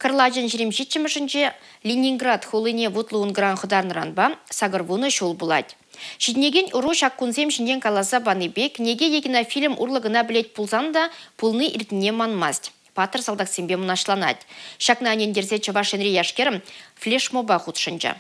Кӑрлачӑн 27-мӗшӗнче Ленинград хулине вутлӑ ункӑран хӑтарнӑранпа 80 ҫул пулать. Ҫитӗнекен ӑру ҫак кунсем ҫинчен каласа панипе кӗнеке е кинофильм урлӑ кӑна пӗлет пулсан та пулни иртнине манмасть. Паттӑр салтаксемпе мӑнаҫланать. Ҫакна ӗнентерсе Чӑваш Енри яш-кӗрӗм флешмоба хутшӑнчӗ.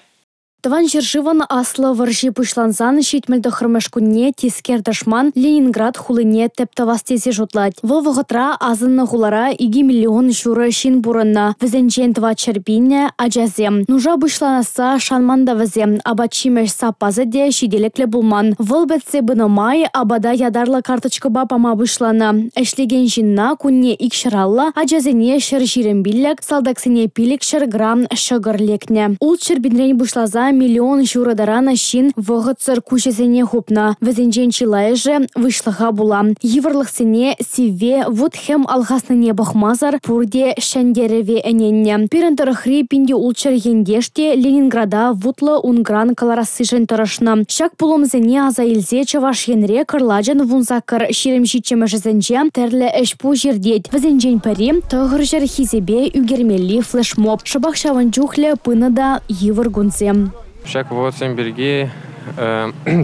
Тӑван ҫӗршывӑн Аслӑ вӑрҫи пуҫлансан 79-мӗш кунне тискер тӑшман Ленинград хулине тӗп тӑвас тесе шутлать. Вӑл вӑхӑтра асӑннӑ хулара 2 миллион ҫурӑ ҫын пурӑннӑ. Вӗсенчен 400 пинӗ ачасем. Нуша пуҫланасса шанман та вӗсем. Апат-ҫимӗҫ саппасӗ те ҫителӗклӗ пулман. Вӑл пӗтсе пынӑ май апата ятарлӑ карточкӑпа пама пуҫланӑ. Ӗҫлекен ҫынна кунне 250, ачасене 125, салтаксене 500 грамм ҫӑкӑр лекнӗ. 600 пинрен пуҫласа миллион ҫурӑ таран ҫын вӑхӑтсӑр куҫӗсене хупнӑ. Вӗсенчен чылайӑшӗ выҫлӑха пула. Йывӑрлӑхсене, сивве, вут-хӗм алхаснине пӑхмасӑр пурте ҫӗнтерӗве ӗненнӗ. Пирӗн тӑрӑхри 1600 ентеш те Ленинграда вутлӑ ункӑран кӑларассишӗн тӑрӑшнӑ. Ҫак пулӑмсене аса илсе Чӑваш Енре кӑрлачӑн 18-27-мӗшӗсенче тӗрлӗ ӗҫ-пуҫ иртет. Вӗсенчен пӗри – 900 хисепе ӳкермелли флешмоб. Шӑпах ҫавӑн чухлӗ пынӑ та йывӑр кунсем. Ҫак вӑхӑтсем пирки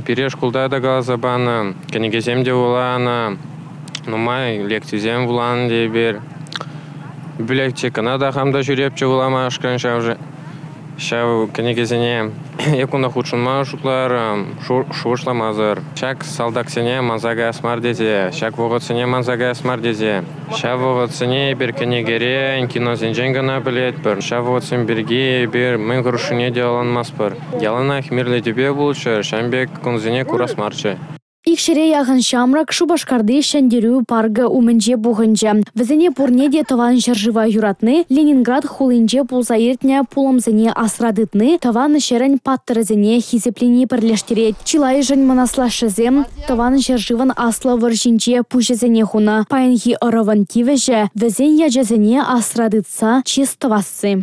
пире шкулта та каласа панӑ, кӗнекесем те вуланӑ, нумай лекцисем вуланӑ эпир. Библиотекӑна та хам та ҫӳрепчӗ вуламашкӑн ҫав Ҫав кӗнекесене эп кунта хутшӑнма шутларӑм, шухӑшламасӑр. Ҫак салтаксене манса каяс мар тесе, ҫак вӑхӑтсене манса каяс мар тесе. Ҫав вӑхӑтсене эпир кӗнекерен, киносенчен кӑна пӗлетпӗр. Ҫав вӑхӑтсем пирки эпир мӗн хӑрушшине те ӑнланмастпӑр. Яланах мирлӗ тӳпе пулччӑр, ҫавӑн пек кунсене курас марччӗ. 200-е яхӑн ҫамрӑк Шупашкарти Ҫӗнтерӳ паркӗ умӗнче пухӑнчӗ. Вӗсене пурне те Тӑван ҫӗршыва юратни, Ленинград хулинче пулса иртнӗ пулӑмсене асра тытни, тӑван ҫӗрӗн паттӑрӗсене хисеплени пӗрлештерет. Чылайӑшӗн мӑн аслашшӗсем Тӑван ҫӗршывӑн Аслӑ вӑрҫинче пуҫӗсене хунӑ. Паянхи ӑрӑвӑн тивӗҫӗ – вӗсен ячӗсене асра тытса чыс тӑвасси.